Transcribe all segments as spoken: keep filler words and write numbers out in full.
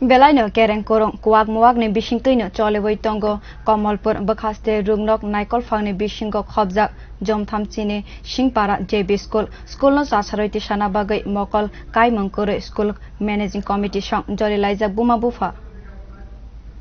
Belaino kereng korong kuak muakni bisingtwino choliwi tongo Komolpur bwkhaste rwngnok naikolphangni bisingo khobjak Jomthamchini Singpara J B School. Schoolno chasarwi tisana bagwi mokol kaimung kwrwi school managing committee song jorilaijak buma bupha.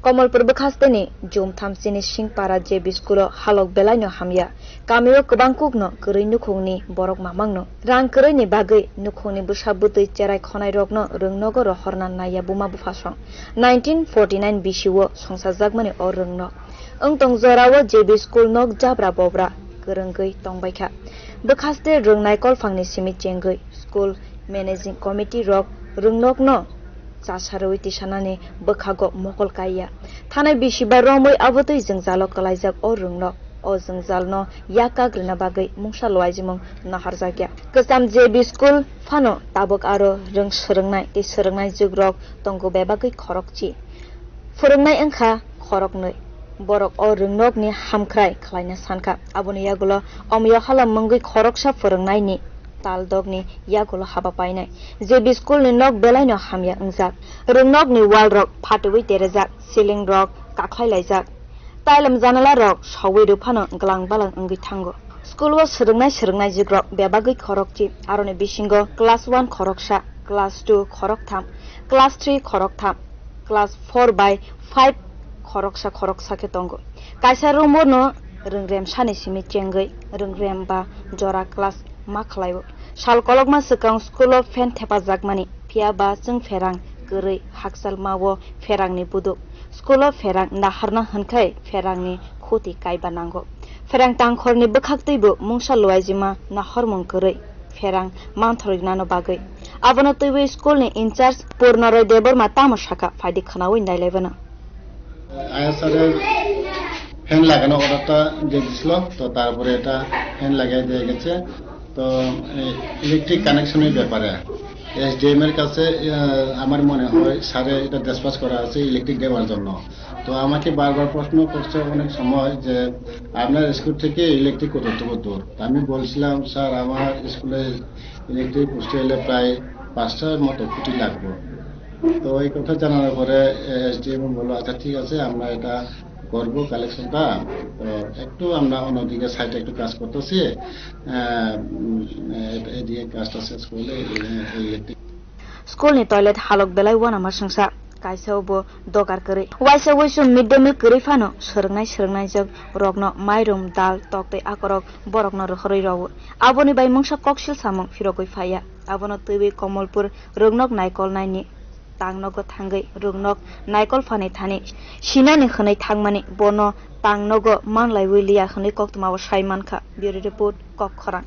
Komolpur bwkhasteni Jomthamchini Singpara J B Schoolo halok belaino hamya. Kamio kwbang kukno kwrwi nukhungni borok mamangno rang kwrwini bagwi nukhungni bwsa bwtwi cherai khonairokno rwngnogo rohorna naiya buma bupha song. Nineteen forty nine bisio songsajakmani o rwngnok. Wngtong jorao J B School nok jabra bobra kwrwngwi tongbaikha. Bwkhaste rwngnai kolphangni simi chengwi school managing committee rok rwngnokno chasarwi tisanani bwkhago mokol kaiya. Thanai bisi bai romwi abotwi jwngjalo kwlaijak o rwngnok. O jwngjalno yak kagrina bagwi mungsa luaijimung naharjakya. Kwcham J B School phano tabuk aro rwng swrwngnai tei swrwngnai jugrok tongo bebagwi khorokchi. Phwrwngnai wngkha khoroknwi. Borok o rwngnokni hamkhrai khlaina sankha. Aboni yagulo omyo hala mungwi khoroksa phwrwngnaini taldokni yagulo haba painai. J B Schoolni nok belaino hamya wngjak. Rwngnokni wall rok phatwi terejak, ceiling rok kakhlai laijak. Tailam janala rok sowi rw phano glang balang wngwi thango. School o swrwngnai swrwngnai jikrok bebagwi khorokchi, aroni bisingo class one khoroksa, class two khoroktham, class three khoroktham, class four bai five khoroksa khoroksa khe tongo. Kaisa room o no rwngrem sani simi chengwi rwngrem ba jora class ma khlaio. Sal kolokma swkang school o fan thepajakmani, phiya ba chwng pherang kwrwi hakchalma o pherangni buduk. School o pherang naharna hwnkhai pherangni khuti kaiba nango. Pherang tangkhorni bwkhaktwibo mungsa luaijima nahormung kwrwi pherang manthorwi nano bagwi. Abono twiwi school ni in charge Purnaroy Debbarma tamo sakha phaidi khwnawi nailaibano. আয়া স্যারে ফ্যান লাগানোর অর্ডারটা দিয়ে দিছিল, তো তারপরে এটা ফ্যান লাগিয়ে দিয়ে গেছে। তো ইলেকট্রিক কানেকশনের ব্যাপারে এসডিএম এর কাছে আহ, আমার মনে হয় স্যারে এটা ডেসপাচ করা আছে ইলেকট্রিক দেওয়ার জন্য। তো আমাকে বারবার প্রশ্ন করছে অনেক সময় যে আপনার স্কুল থেকে ইলেকট্রিক কতটুকু দূর? তো আমি বলছিলাম, স্যার, আমার স্কুলে ইলেকট্রিক পোস্টে এলে প্রায় পাঁচটার মতো খুঁটি লাগবে। তো এই কথা জানানোর পরে এসডিএম বললো, আচ্ছা, ঠিক আছে, আমরা এটা করবো কালেকশনটা। তো একটু আমরা অন্যদিকে সাইডে একটু কাজ করতেছি, আহ, উম, এ-, এদিকে কাজটা শেষ করলে, এ, electric School ni toilet halok belai uanama swngsa, kaisa o bo dogar kwrwi. Waisa uisu mid day meal kwrwi phano swrwngnai swrwngnaijak rokno mairum, dal, tok tei akorok borokno rohorwi rwo. Aboni bai mungsa koksil samung phirogwi phaiya. Abono twiwi Komolpur rwngnok naikolnaini tangnogo thangwi rwngnok naikol phani thani sinani hwnwi thangmani bono tangnogo manlaiwi liya hwnwi koktwmao sai mankha. Bureau Report, Kok Khorang.